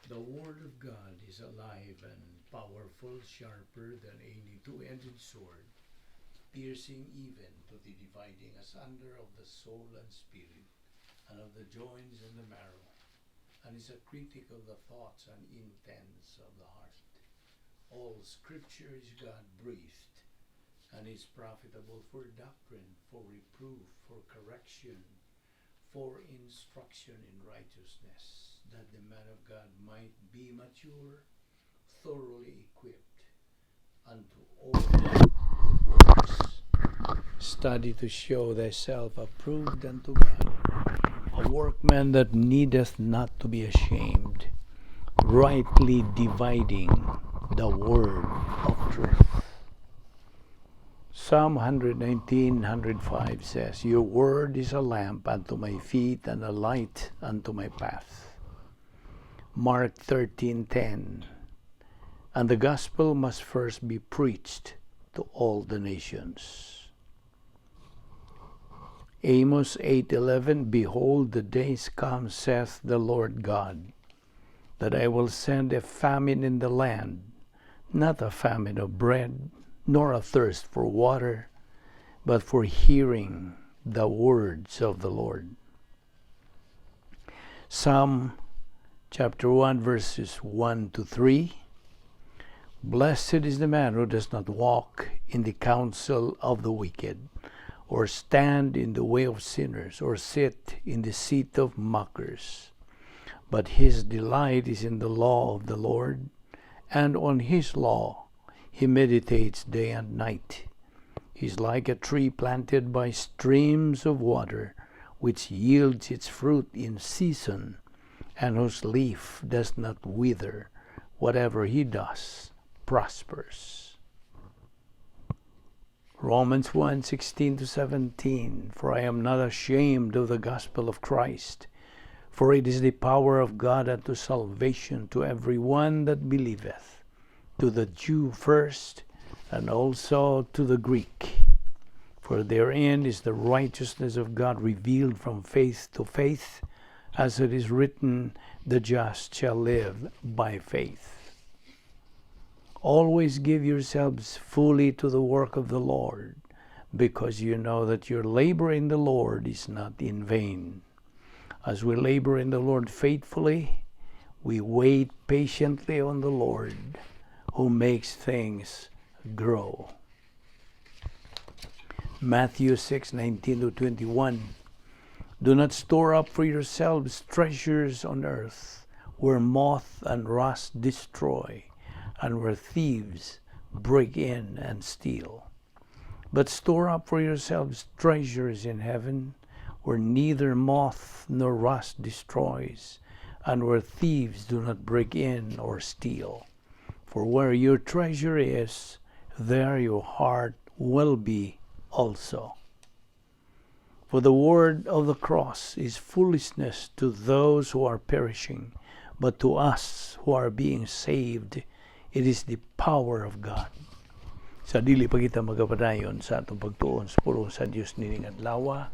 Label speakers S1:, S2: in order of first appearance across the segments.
S1: The word of God is alive and powerful, sharper than any two-edged sword, piercing even to the dividing asunder of the soul and spirit, and of the joints and the marrow, and is a critic of the thoughts and intents of the heart. All scripture is God breathed, and is profitable for doctrine, for reproof, for correction, for instruction in righteousness, that the man of God might be mature, thoroughly equipped unto all good works. Study to show thyself approved unto God, a workman that needeth not to be ashamed, rightly dividing the word of truth. Psalm 119, 105 says, "Your word is a lamp unto my feet and a light unto my path." Mark 13:10, "And the gospel must first be preached to all the nations." Amos 8:11, "Behold, the days come, saith the Lord God, that I will send a famine in the land, not a famine of bread, nor a thirst for water, but for hearing the words of the Lord." Psalm chapter 1 verses 1 to 3. "Blessed is the man who does not walk in the counsel of the wicked, or stand in the way of sinners, or sit in the seat of mockers. But his delight is in the law of the Lord, and on his law he meditates day and night. He is like a tree planted by streams of water, which yields its fruit in season, and whose leaf does not wither. Whatever he does prospers." Romans 1:16 to 17, "For I am not ashamed of the gospel of Christ, for it is the power of God unto salvation to every one that believeth, to the Jew first, and also to the Greek. For therein is the righteousness of God revealed from faith to faith, as it is written, 'The just shall live by faith.'" Always give yourselves fully to the work of the Lord, because you know that your labor in the Lord is not in vain. As we labor in the Lord faithfully, we wait patiently on the Lord, who makes things grow. Matthew 6:19 to 21. "Do not store up for yourselves treasures on earth, where moth and rust destroy, and where thieves break in and steal. But store up for yourselves treasures in heaven, where neither moth nor rust destroys, and where thieves do not break in or steal. For where your treasure is, there your heart will be also. For the word of the cross is foolishness to those who are perishing, but to us who are being saved, it is the power of God." Sa dili pa kita magapadayon sa atong pagtuon sa pulong sa Dios nining adlaw,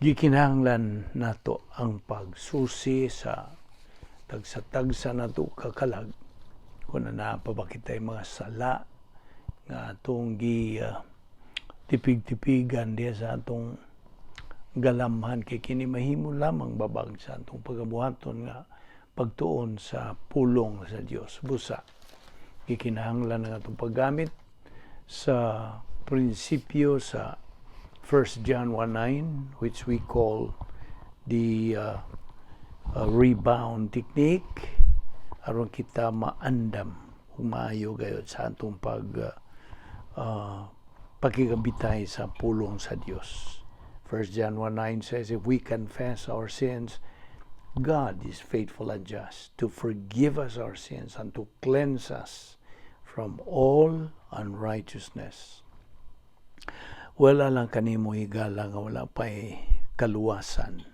S1: gikinahanglan nato ang pagsusi sa tagsa-tagsa nato kakalag kung naa pa ba kitay mga sala nga atong gi tipig-tipigan diya sa atong galamhan, kay kini mahimo lamang babag sa atong pagabuhaton nga pagtuon sa pulong sa Dios. Busa gikinahanglan ang atong paggamit sa prinsipyo sa 1 John 1:9, which we call the rebound technique, aron kita maandam ug maayo gayud sa atong pag pakigabitay sa pulong sa Dios. 1 John 1:9 says, "If we confess our sins, God is faithful and just to forgive us our sins and to cleanse us from all unrighteousness." Wala lang kanimo higala nga wala pa'y kaluwasan.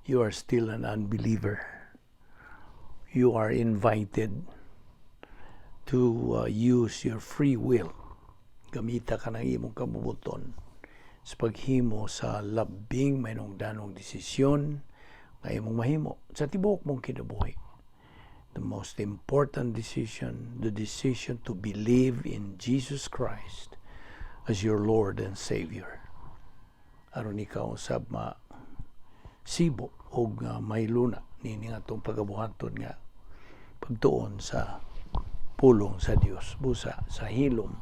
S1: You are still an unbeliever. You are invited to use your free will. Gamita ka ng imong kabubuton sa paghimo sa labing mahinungdanong desisyon nga imong mahimo sa tibuok mong kinabuhi. The most important decision, the decision to believe in Jesus Christ as your Lord and Savior. Aron ikaw sab masibo og mailuna niini nga atong pagabuhaton nga pagtuon sa pulong sa Dios. Busa sa hilom,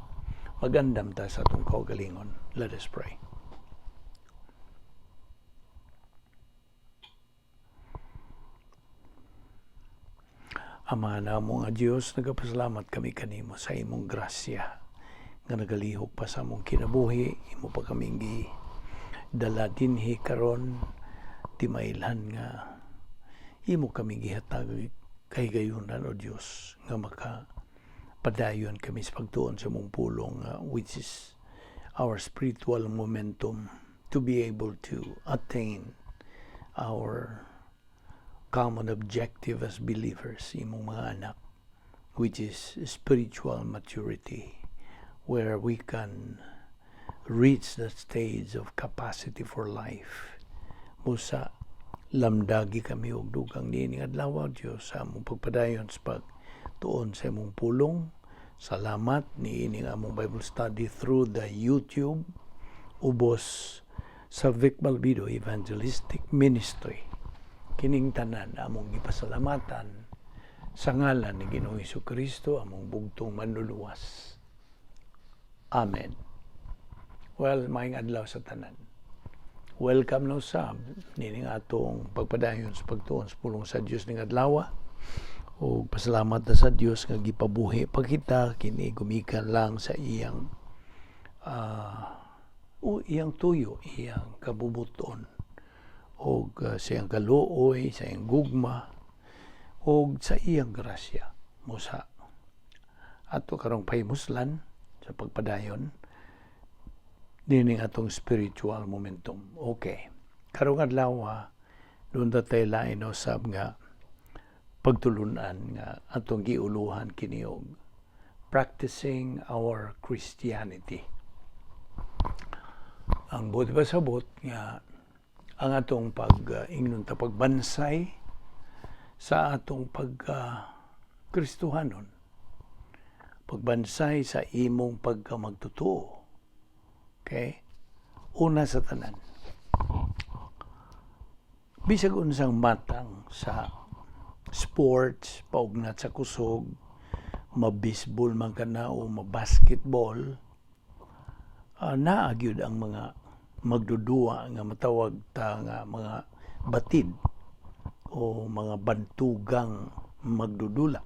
S1: magandam ta sa atong kaugalingon. Let us pray. Ama namo nga Dios, nagapasalamat kami kanimo sa imong grasya nga nagalihok pa sa among kinabuhi. Imo pa kaming dala dinhi karon, timailhan nga imo kami gihatag kahigayunan, o Dios, nga maka padayon kami sa pagtuon sa imong pulong, which is our spiritual momentum to be able to attain our common objective as believers, imong mga anak, which is spiritual maturity, where we can reach the stage of capacity for life. Busa lamdagi kami og dugang niining adlaw, Dios, sa among pagpadayon sa pagtuon sa imong pulong. Salamat niining among Bible study through the YouTube ubos sa Vic Balbido Evangelistic Ministry. Kining tanan among gipasalamatan sa ngalan ni Ginoong Kristo, among bugtong manluluwas. Amen. Well, maayong adlaw sa tanan. Welcome na usab nining atong pagpadayon sa pagtuon sa pulong sa Dios ning adlaw. O pasalamat na sa Dios nga gipabuhi pa kita kini gumikan lang sa iyang o iyang tuyo, iyang kabubuton og sa iyang kaluoy, sa iyang gugma og sa iyang grasya. Busa ato karong pahimuslan sa pagpadayon nining atong spiritual momentum. Okay. Karong adlaw, doon tay lain usab nga pagtulunan nga atong giuluhan kini og practicing our Christianity. Ang buot pasabot nga ang atong pag ingnon ta pagbansay sa atong pag Kristohanon. Pagbansay sa imong pagkamagtotoo. Okay? Una sa tanan. Bisag unsang matang sa sports, paugnat sa kusog, ma-baseball man ka na o ma-basketball, naa gyud ang mga magdudua nga matawag ta nga mga batid o mga bantugang magdudula.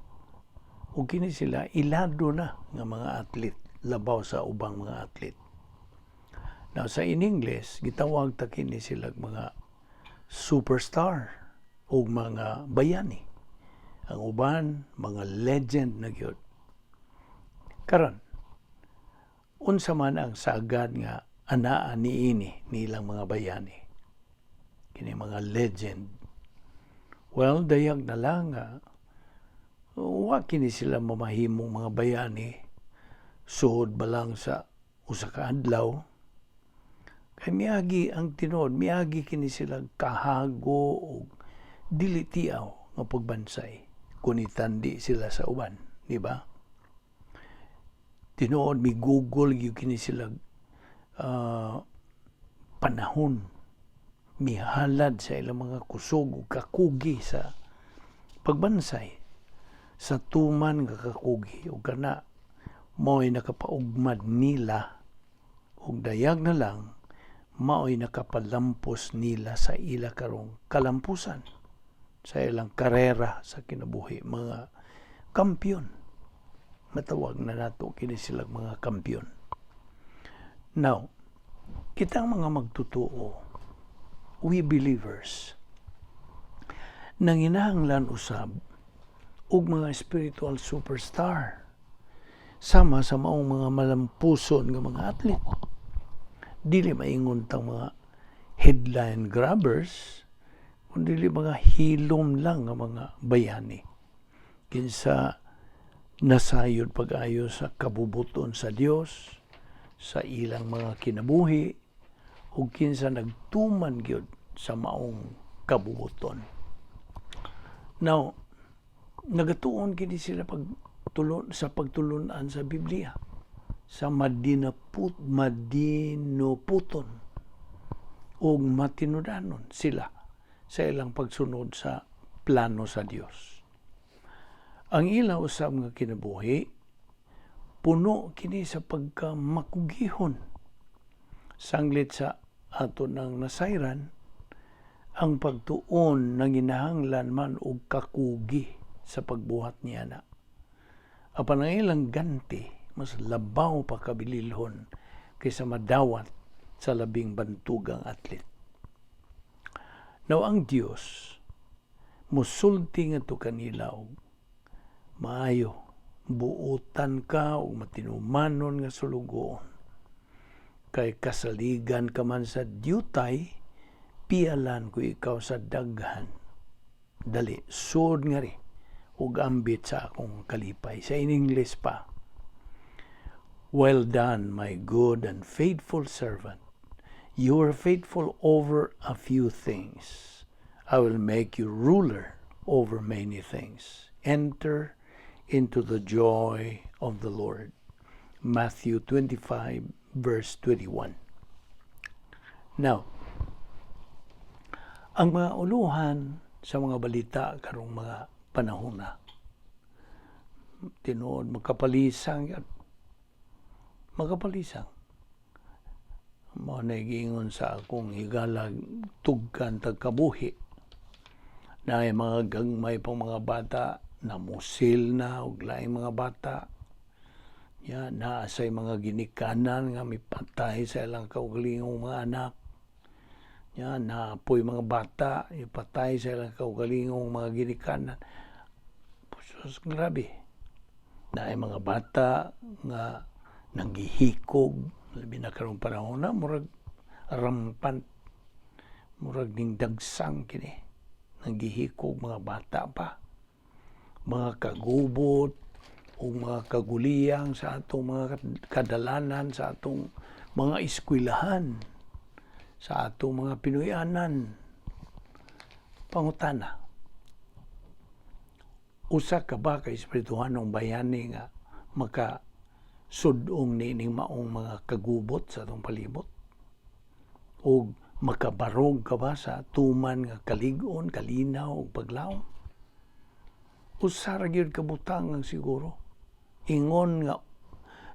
S1: O kini sila ilado na nga mga athlete labaw sa ubang mga athlete. Now, sa in English, gitawag ta kini sila mga superstar o mga bayani. Ang uban, mga legend na gyud. Karon, unsa man ang sagad nga anaa niini nilang mga bayani? Kini mga legend. Well, dayag na lang nga wa kini sila mamahimong mga bayani suod ba lang sa usa ka adlaw. Kay miagi ang tinuod, miagi kini sila kahago og dili tiaw nga pagbansay kun itandi sila sa uban, di ba? Tinuod migugol gyud kini sila panahon, mihalad sa ilang mga kusog ug kakugi sa pagbansay sa tuman nga kakugi, ug kana mao'y nakapaugmad nila ug dayag na lang mao'y nakapalampos nila sa ila karong kalampusan sa ilang karera sa kinabuhi. Mga kampiyon, matawag na nato kini silang mga kampiyon. Now, kitang mga magtotoo, we believers, nanginahanglan usab og mga spiritual superstar sama sa maong mga malampuson nga mga athlete. Dili maingon tang mga headline grabbers, kundi mga hilom lang nga mga bayani kinsa nasayod pag-ayo sa kabubuton sa Dios sa ilang mga kinabuhi ug kinsa nagtuman gyud sa maong kabubuton. Now, Nagatuon kini sila pagtulon sa pagtulunan sa Biblia sa madinaput madinoputon ug matinudanon sila sa ilang pagsunod sa plano sa Dios. Ang ila usab nga kinabuhi puno kini sa pagkamakugihon. Sanglit sa ato nang nasayran, ang pagtuon nanginahanglan man og kakugi sa pagbuhat niya na. Apan ang ilang ganti mas labaw pa kabililhon kaysa madawat sa labing bantugang athlete. Now ang Dios musulti ngadto kanila og maayo, buotan ka og matinumanon nga sulugoon. Kay kasaligan ka man sa diutay, pialan ko ikaw sa daghan. Dali, sud ngari ug ambit sa akong kalipay. Sa in English pa, "Well done, my good and faithful servant. You are faithful over a few things. I will make you ruler over many things. Enter into the joy of the Lord." Matthew 25, verse 21. Now, ang mga uluhan sa mga balita karong mga panahon na, tinuod makapalisang yan. Makapalisang. Mao na giingon sa akong higala, tugkan tagkabuhi. Na mga gagmay pang mga bata na musil na og laing mga bata. Ya, naa say mga ginikanan nga mipatay sa ilang kaugalingong mga anak. Ya, naapoy mga bata, ipatay sa ilang kaugalingong mga ginikanan. Sus, grabe. Naay mga bata nga nanggihikog, labi na karong panahon na, murag rampant, murag ning dagsang kini. Nanggihikog mga bata pa. Mga kagubot, o mga kaguliyang sa atong mga kadalanan, sa atong mga eskwelahan, sa atong mga Pinoyanan. Pangutana, usa ka ba ka espirituhanong bayani nga maka sudong niining maong mga kagubot sa atong palibot? O makabarog ka ba sa tuman nga kalig-on, kalinaw ug paglawom? Usa ra gyud ka butang ang siguro. Ingon nga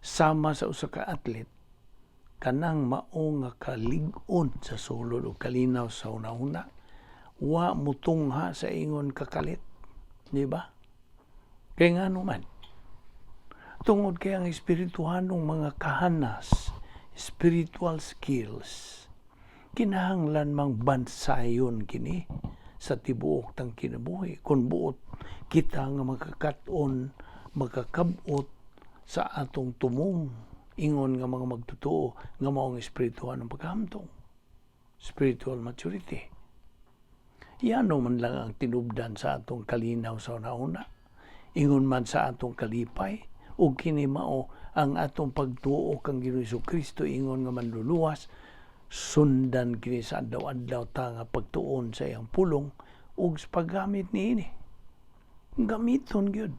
S1: sama sa usa ka athlete, kanang mao nga kalig-on sa sulod o kalinaw sa una-una, wa mutungha sa ingon kakalit. Di ba? Kay ngano man? Tungod kay ang espirituhanong mga kahanas, spiritual skills, kinahanglan mang bansayon kini sa tibuok tang kinabuhi. Kung buot kita nga makakaton, makakabot sa atong tumong ingon nga mga magtotoo nga maong espirituhanong pagkahamtong. Spiritual maturity. Yano man lang ang tinubdan sa atong kalinaw sa una-una. Ingon man sa atong kalipay, ug kini mao ang atong pagtuo kang Ginoong Kristo ingon nga manluluwas, sundan kini sa adlaw-adlaw ta nga pagtuon sa iyang pulong ug sa paggamit niini. Gamiton gyud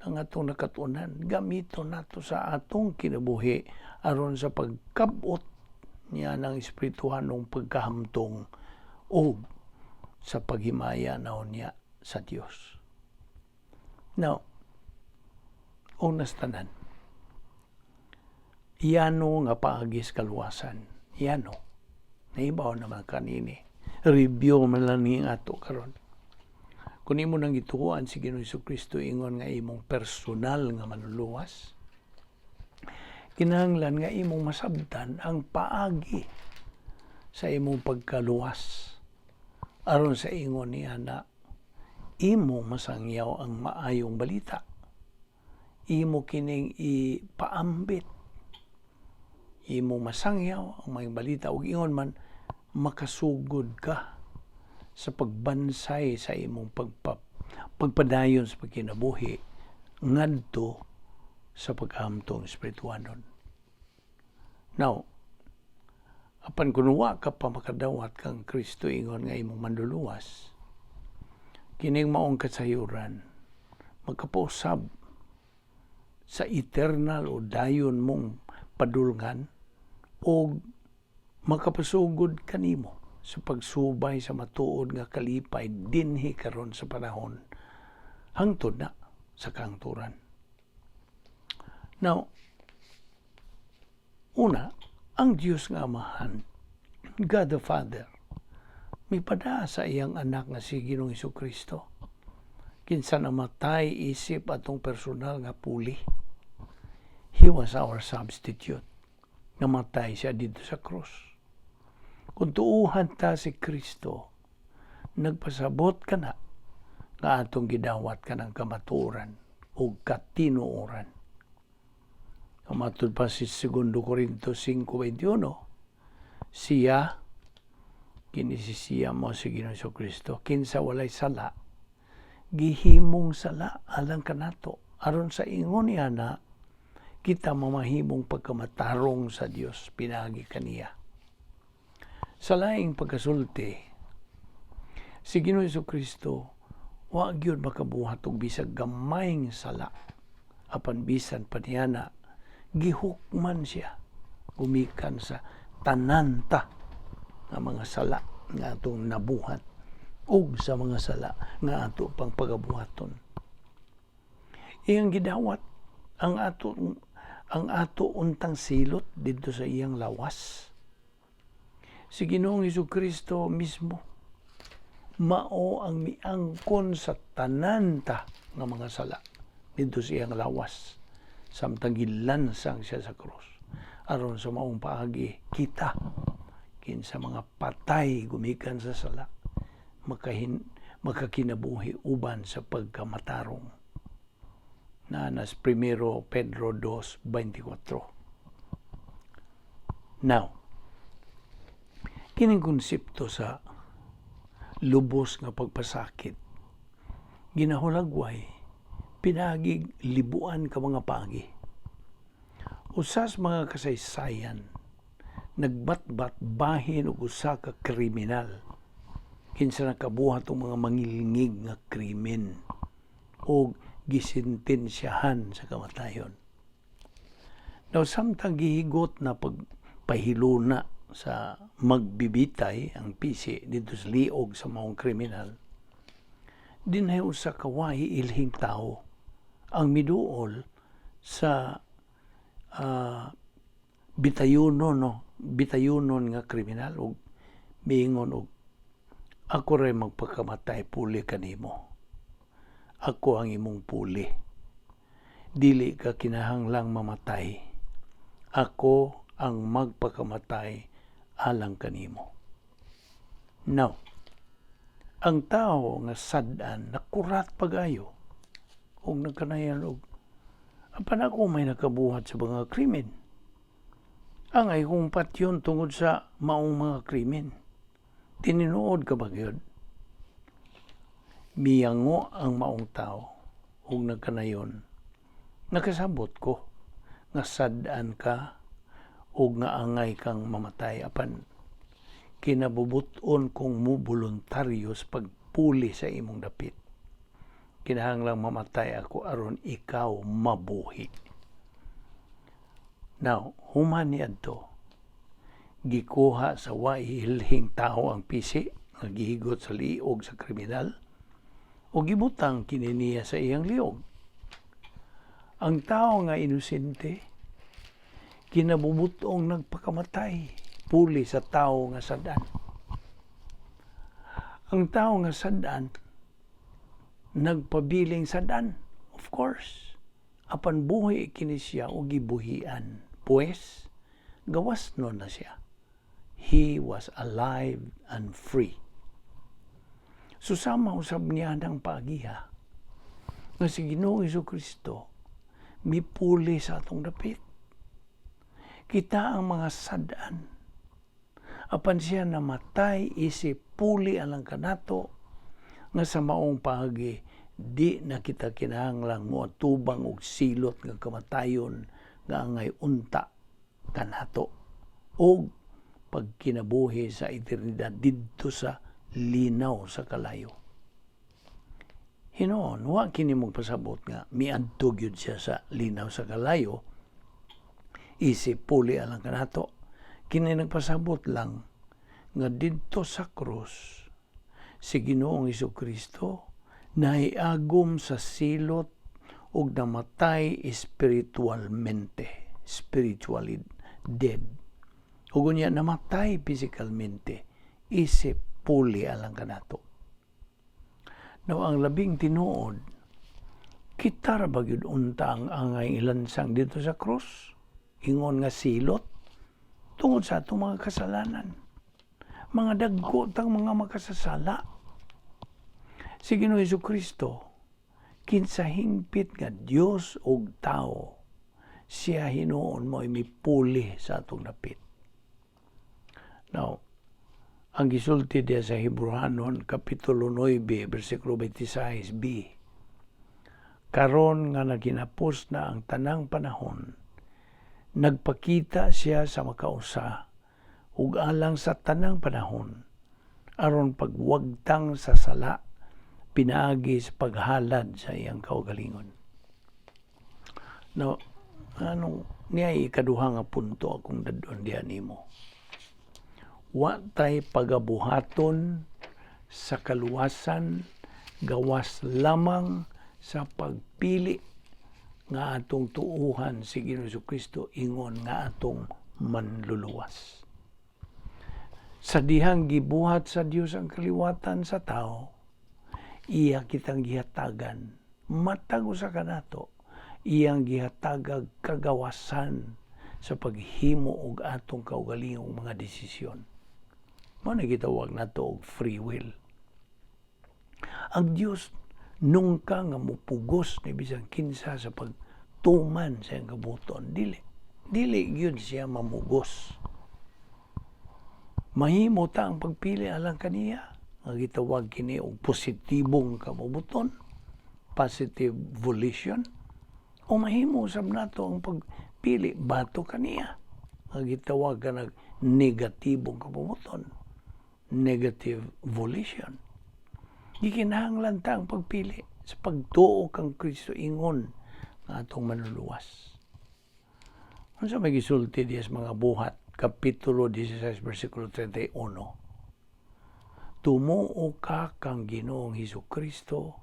S1: ang atong nakatunan. Gamiton nato sa atong kinabuhi aron sa pagkabot niya ng espirituhanong pagkahamtong ug sa paghimaya naon niya sa Dios. Now, unas tanan, yano nga paagi sa kaluwasan. Yano. Naibaw naman kanini. Review man lang ni ato karon. Kung imo nang gituoan si Ginoong Kristo ingon nga imong personal nga manluluwas, kinahanglan nga imong masabtan ang paagi sa imong pagkaluwas. Aron sa ingon niya na imo masangyaw ang maayong balita. Imo kining ipaambit. Imo masangyaw ang maayong balita ug ingon man makasugod ka sa pagbansay sa imong pagpadayon sa pagkinabuhi ngadto sa pagkahamtong espirituhanon. Now, apan kung wa ka pa makadawat kang Kristo ingon nga imong manluluwas, kining maong kasayuran, Makapausab sa eternal o dayon mong padulngan o makapasugod kanimo sa pagsubay sa matuod nga kalipay dinhi karon sa panahon hangtod na sa kahangturan. Now, una, ang Dios nga Amahan, God the Father, mipada sa iyang anak nga si Ginoong Kristo, kinsa namatay isip atong personal nga puli. He was our substitute. Namatay siya didto sa krus. Kung tuuhan ta si Kristo, nagpasabot ka na nga atong gidawat kanang kamatuoran o katinuoran. Matud pa si 2 Corinto 5:21, siya, kini si siya mo si Ginoong Kristo, kinsa walay sala, gihimong sala alang kanato, aron sa ingon niya na kita mamahimong pagkamatarong sa Dios pinagi kaniya. Sa laing pagkasulti, si Ginoong Kristo wa gyud makabuhat og bisag gamayng sala, apan bisan pa niya na gihukman siya gumikan sa tananta nga mga sala nga atong nabuhat ug sa mga sala nga ato pang pagabuhaton. Iyang gidawat ang ato untang silot didto sa iyang lawas. Si Ginoong Kristo mismo mao ang miangkon sa tananta nga mga sala didto sa iyang lawas samtang gilansang siya sa krus, aron sa maong paagi kita, kinsa mga patay gumikan sa sala, makakinabuhi uban sa pagkamatarong na nas 1 Pedro 2:24. Now, kining konsepto sa lubos nga pagpasakit ginahulagway pinaagig libuan ka mga paagi. Usas mga kasaysayan, nagbatbat bahin og usa ka kriminal kinsa nakabuhat og mga mangilngig nga krimen o gisentensyahan sa kamatayon. Now, samtang gihigot na pagpahiluna sa magbibitay ang pisi didto sa liog sa maong kriminal, dinhay usa ka wahi ilhing tao ang miduol sa bitayunon, no, bitayunon nga kriminal ug miingon og, "Ako ray magpakamatay puli kanimo. Ako ang imong puli. Dili ka kinahanglang mamatay. Ako ang magpakamatay alang kanimo." Now, ang tao nga sad-an nakurat pagayo ug nagkanayan og, "Apan ako may nakabuhat sa mga krimen. Angay kong patyon tungod sa maong mga krimen. Tininuod ka ba gyud?" Miyango ang maong tao ug nagkanayon, "Nakasabot ko nga sad-an ka ug nga angay kang mamatay, apan kinabubuton kong mo voluntaryo sa pagpuli sa imong dapit. Kinahanglang mamatay ako aron ikaw mabuhi." Now, human niadto, gikuha sa waihilhing tao ang pisi nga gihigot sa liog sa kriminal o gibutang kini niya sa iyang liog. Ang tao nga inosente kinabubutong nagpakamatay puli sa tao nga sadan. Ang tao nga sadan nagpabiling sadan, of course. Apan buhi kini siya o gibuhian. Pues, gawas no na siya. He was alive and free. Susama usab niya ng pagiha nga si Ginoong Kristo mipuli sa atong dapit. Kita ang mga sadan. Apan siya namatay isip puli alang kanato nga sa maong paagi di na kita kinahanglang moatubang og silot nga kamatayon nga angay unta kanato og pagkinabuhi sa eternidad didto sa linaw sa kalayo. Hinuon, wa kini magpasabot nga miadto gyud siya sa linaw sa kalayo isip puli alang kanato. Kini nagpasabot lang nga didto sa krus si Ginoong Kristo nahiagom sa silot ug namatay espiritualmente, spiritually dead. Ug unya namatay physicalmente isip puli alang kanato. Now, ang labing tinuod, kita ra ba gyud unta ang angay ilansang didto sa krus? Ingon nga silot tungod sa atong mga kasalanan. Mga dagko tang mga makasasala. Si Ginoo Hesus Kristo, kinsa hingpit nga Dios ug tao, siya hinuon mo'y mipuli sa atong dapit. Now, ang gisulti diya sa Hebreohanon Kapitulo 9, versikulo 26b, karon nga naginapos na ang tanang panahon, nagpakita siya sa makausa ug alang sa tanang panahon aron pagwagtang sa sala pinaagi sa paghalad sa iyang kaugalingon. Now, anong niya ikaduha nga punto akong dad-on diha nimo? Wa tay pagabuhaton sa kaluwasan gawas lamang sa pagpili nga atong tuuhan si Ginoo Kristo ingon nga atong manluluwas. Sa dihang gibuhat sa Dios ang kaliwatan sa tao, iya kitang gihatagan matag usa kanato, iyang gihatagag kagawasan sa paghimo og atong kaugalingong mga desisyon. Mao na gitawag nato og free will. Ang Dios nungka nga mupugos ni bisan kinsa sa pagtuman sa iyang kabuton. Dili. Dili gyud siya mamugos. Mahimo ta ang pagpili alang kaniya nga gitawag kini og positibong kabubuton, positive volition, o mahimo usab nato ang pagpili batok kaniya nga gitawag kanag negatibong kabubuton, negative volition. Gikinahanglan ta ang pagpili sa pagtuo kang Kristo ingon nga atong manluluwas. Unsa may gisulti diya sa Mga Buhat, Kapitulo 16, versikulo 31? Tumuo ka kang Ginoong Hesus Kristo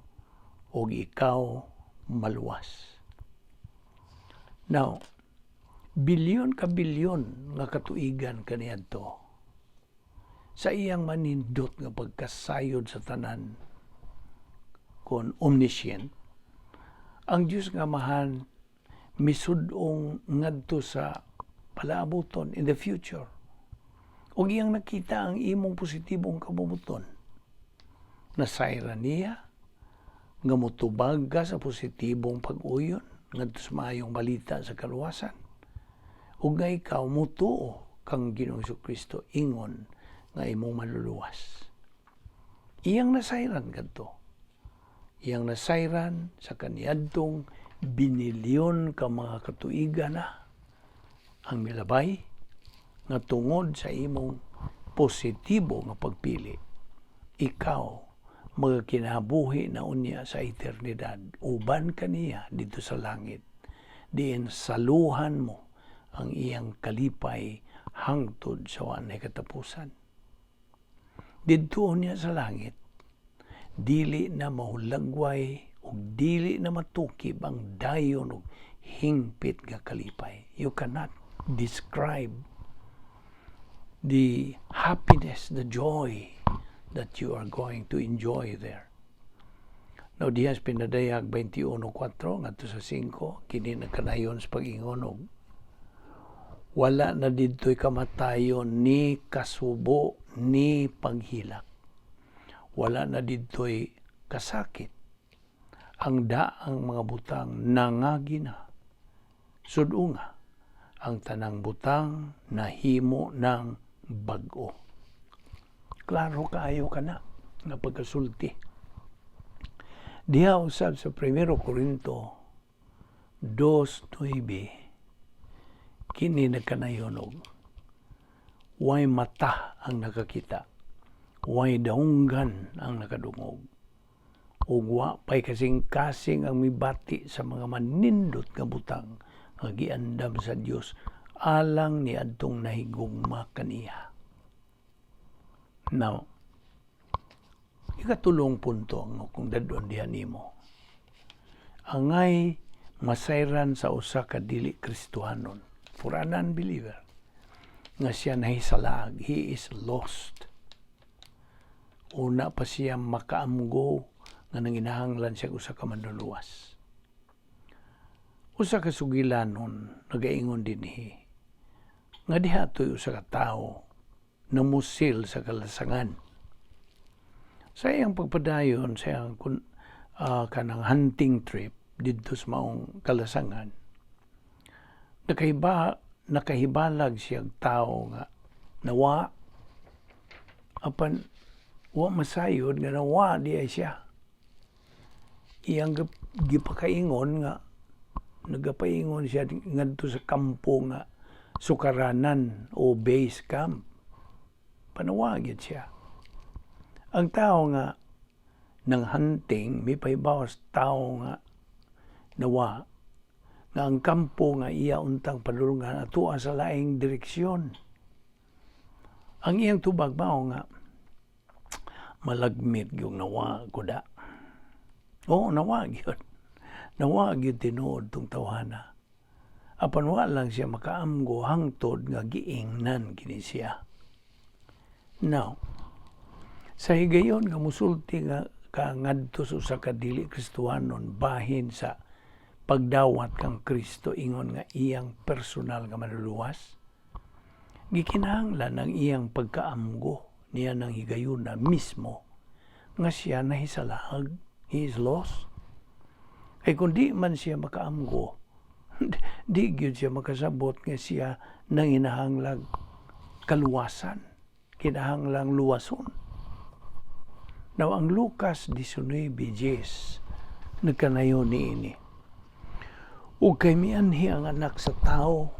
S1: ug ikaw maluwas. Now, bilyon ka bilyon nga katuigan kaniadto sa iyang manindot nga pagkasayod sa tanan kon omniscient ang Dios nga Amahan, misud-ong ngadto sa palaabuton, in the future, ug iyang nakita ang imong positibong kabubuton. Nasayran niya nga motubag ka sa positibong pag-uyon ngadto sa maayong balita sa kaluwasan ug nga ikaw mutuo kang Ginoong Kristo ingon nga imong maluluwas. Iyang nasayran kadto. Iyang nasayran sa kaniadtong binilyon ka mga katuigan na ang milabay nga tungod sa imong positibo nga pagpili, ikaw magakinabuhi na unya sa eternidad uban kaniya didto sa langit, diin saluhan mo ang iyang kalipay hangtod sa walay katapusan. Didto niya sa langit, dili na mahulagway ug dili na matukib ang dayon ug hingpit nga kalipay. You cannot describe the happiness, the joy that you are going to enjoy there. Now, diha sa Pinadayag 21.4 ngadto sa 5, kini nagkanayon sa pag-ingon og wala na didto'y kamatayon ni kasubo ni paghilak. Wala na didto'y kasakit. Ang daang mga butang nangagi na. Sud-unga, ang tanang butang nahimo ng bag-o. Klaro kaayo kana nga pagkasulti. Diha usab sa 1 Korinto 2.9, kini nagkanayon og way mata ang nakakita, way dahunggan ang nakadungog, Ug wa pay kasing-kasing ang mibati sa mga manindot nga butang nga giandam sa Dios alang ni adtong nahigugma kaniya. Now, ikatulong punto ang akong dad-on diha nimo. Angay masayran sa usa ka dili Kristohanon, for an unbeliever, nga siya nahisalaag, he is lost. Una pa siya makaamgo nga nanginahanglan siya usa ka manluluwas. Usa ka sugilanon nagaingon dinhi nga diha to'y usa ka tawo namusil sa kalasangan. Sa iyang pagpadayon sa iyang kanang hunting trip didto sa maong kalasangan, nakahibalag siyang tao nga nawa, apan wa masayod nga nawa diay siya. Iyang gipakaingon nga nagapaingon siya ngadto sa kampo nga sukaranan o base camp. Panawagid siya. Ang tao nga nang hunting, mipahibaw sa tao nga nawa nga ang kampo nga iya untang padulungan atua sa laing direksyon. Ang iyang tubag mao nga malagmit yung nawa kuda. Oo, nawa gyud. Nawa gyud tinuod tong tawhana. Apan wa lang siya makaamgo hangtod nga giingnan kini siya. Now, sa higayon nga musulti nga ka ngadto sa usa ka dili Kristohanon bahin sa pagdawat kang Kristo ingon nga iyang personal nga manluluwas, gikinahanglan ang iyang pagkaamgo niya ng higayuna mismo nga siya nahisalahag, he is lost. Kay kung di man siya makaamgo, di gyud siya makasabot nga siya nanginahanglag kaluwasan, kinahanglang luwason. Now, ang Lucas 19:10 nagkanayon niini. Ug kay mianhi ang Anak sa Tao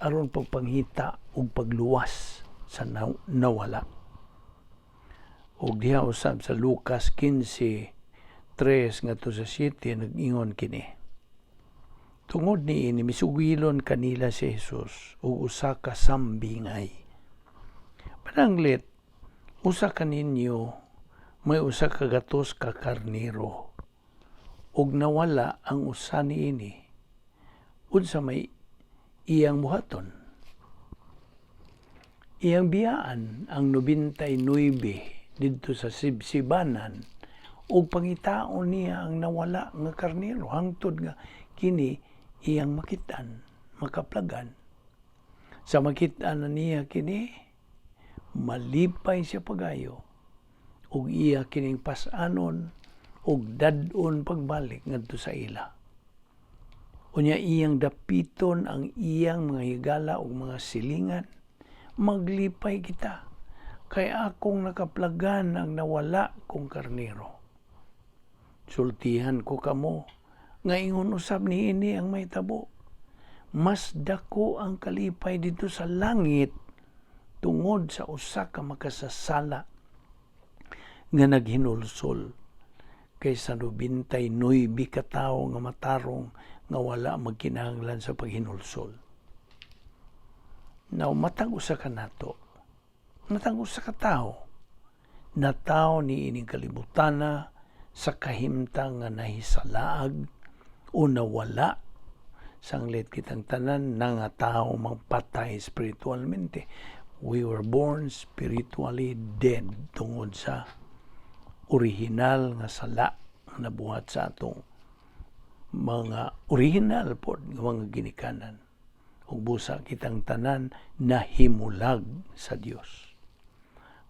S1: aron pagpanghita ug pagluwas sa nawala. Ug diha usab sa Lucas 15:3 ngadto sa 7 nag-ingon kini. Tungod niini, misugilon kanila si Jesus ug usa ka sambingay. Pananglit, usa ka ninyo may 100 ka karnero ug nawala ang usa niini. Unsa may iyang buhaton? Iyang biyaan ang 99 didto sa sibsibanan ug pangitaon niya ang nawala nga karnero hangtod nga kini iyang makitan, makaplagan. Sa makit-an na niya kini, malipay siya pagayo ug iya kining pas-anon ug dad-on pagbalik ngadto sa ila. Unya iyang dapiton ang iyang mga higala ug mga silingan. "Maglipay kita, kay akong nakaplagan ang nawala kong karnero." Sultihan ko kamo nga ingon usab niini ang mahitabo. Mas dako ang kalipay didto sa langit tungod sa usa ka makasasala nga naghinulsol kaysa 99 ka tawo nga matarong nga wala magkinahanglan sa paghinulsol. Now, matag usa ka nato, matag usa ka tawo, natawo ni ining kalibutana sa kahimtang nga nahisalaag o nawala. Sanglit kitang tanan nga tao mang patay spiritualmente. We were born spiritually dead tungod sa original nga sala nga nabuhat sa atong mga original pod nga mga ginikanan. Ug busa kitang tanan nahimulag sa Dios.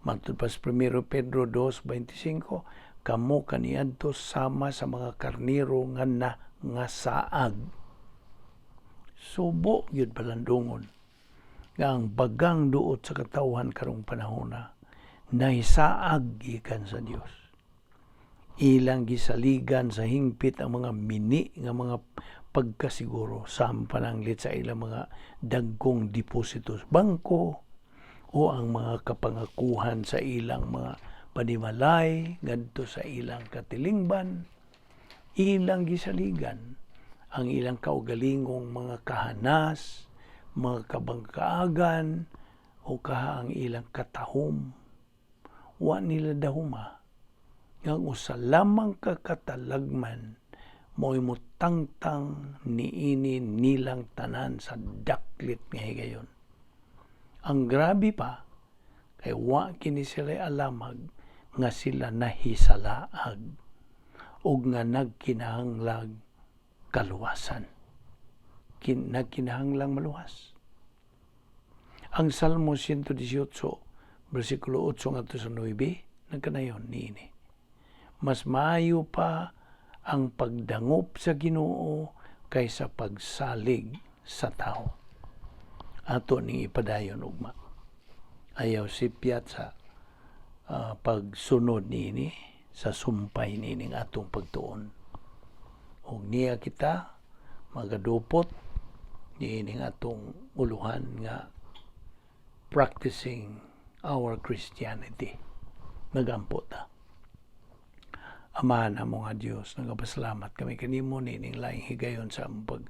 S1: Matud pa sa 1 Pedro 2:25, kamo kaniadto sama sa mga karnero nga nangasaag. Subo gyud palandungon nga ang bagang duot sa katawhan karong panahona nahisaag gikan sa Dios. Ilang gisaligan sa hingpit ang mga mini nga mga pagkasiguro sa pananglit sa ilang mga dagkong deposito sa bangko o ang mga kapangakuhan sa ilang mga Panimalay ngadto sa ilang katilingban, ilang gisaligan ang ilang kaugalingong mga kahanas, mga kabangkaagan, o kaha ang ilang katahom. Wa nila dahuma nga ang usa lamang ka katalagman mo'y mutangtang niini nilang tanan sa daklit nga higayon. Ang grabe pa, kay wa kini sila alamag nga sila nahisalaag ug nga nagkinahanglag kaluwasan. Nagkinahanglang maluwas. Ang Salmo 118, versikulo 8 ngadto sa 9, nagkanayon niini: "Mas maayo pa ang pagdangop sa Ginoo kaysa pagsalig sa tao." Ato ning ipadayon ugma. Ayaw sipyat sa pagsunod niini sa sumpay niining atong pagtuon. Ug niya kita magadupot niining atong uluhan nga practicing our Christianity. Nagampo ta. Amahan namo nga Dios, nagapasalamat kami kanimo niining laing higayon sa among pag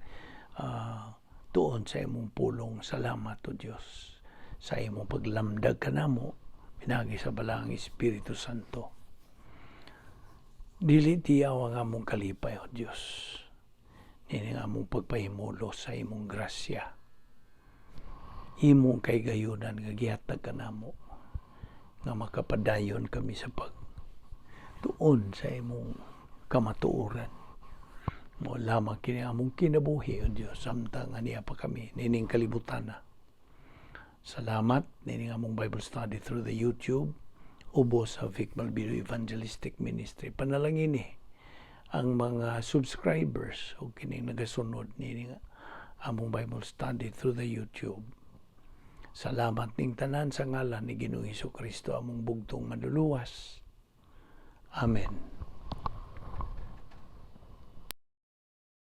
S1: tuon sa imong pulong. Salamat, O Dios, sa imong paglamdag kanamo pinagi sa Balaang Espiritu Santo. Dili tiyaw ang among kalipay, O Dios, niining among pagpahimulos sa imong grasya, imong kaigayunan nga gihatag kanamo nga makapadayon kami sa pag tuon sa imong kamatuoran. Mo lamang kini among kinabuhi, O Dios, samtang ania pa kami nining kalibutan na. Salamat nining among Bible study through the YouTube ubos sa Vic Malbido Evangelistic Ministry. Panalangin ni ang mga subscribers o kining nagasunod nining among Bible study through the YouTube. Salamat ning tanan sa ngalan ni Ginoong Kristo, among bugtong Manluluwas. Amen.